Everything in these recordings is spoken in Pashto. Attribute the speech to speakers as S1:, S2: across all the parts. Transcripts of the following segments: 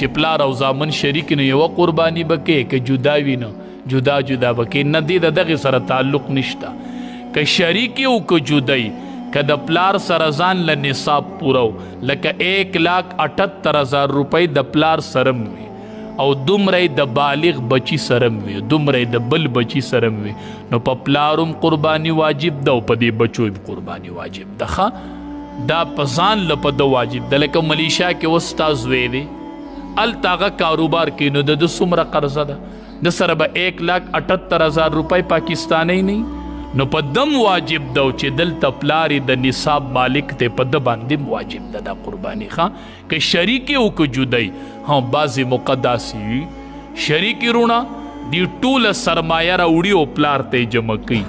S1: چې پلار او زامن شریک نه یو قرباني بکې، که جدا وي نو جدا جدا بکې. نه، دې د دغه سره تعلق نشته، که شریک او که جدای. که د پلار سره ځان له نصاب پورو، لکه 1,78,000 روپۍ د پلار سره وي او دومره د بالغ بچی سره وي، دومره د بل بچی سره وي، نو په پلاروم قرباني واجب ده او په دې بچو قرباني واجب ده. ښه، دا په ځان له په د واجب ده. لکه ملیشا کې وستا زوی دی، هلته هغه کاروبار کوي، نو د ده څومره قرضه ده؟ د سره به 1,78,000 روپۍ پاکستانۍ نه، نو په دم واجب ده چې دلته پلار د نصاب مالک دی، په ده باندې واجب ده دا قرباني. ښه، که شریک او که جدای. ها، بعضې موقع داسې وي، شریک روڼه دی ټوله سرمایه راوړي او پلار ته یې جمع کوي،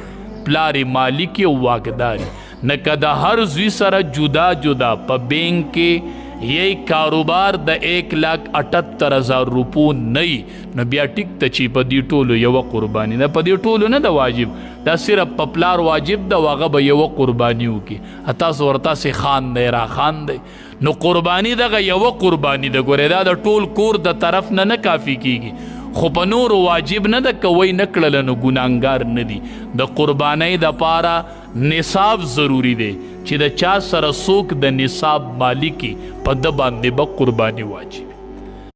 S1: پلار یې مالک او واکدار. نه، که د هر زوی سره جدا جدا په بینک کې یی کاروبار د 1,78,000 روپو نه، نو بیا ټیک ته چې په دې ټولو یوه قرباني ده. په دې ټولو نه ده واجب، دا صرف په پلار واجب ده، هغه به یوه قرباني وکړي. تاسو ورته سي خان دی را خان دی، نو قرباني دغه یوه قرباني ده. ګورې، دا د ټول کور د طرف نه نه کافي کیږي، خو په نورو واجب نه ده. کوي نه کړل نو ګناهګار نه دي. د قربانۍ د پاره نصاب ضروری دی، چې د چا سره څوک د نصاب مالکی، په د باندې به قرباني واجب.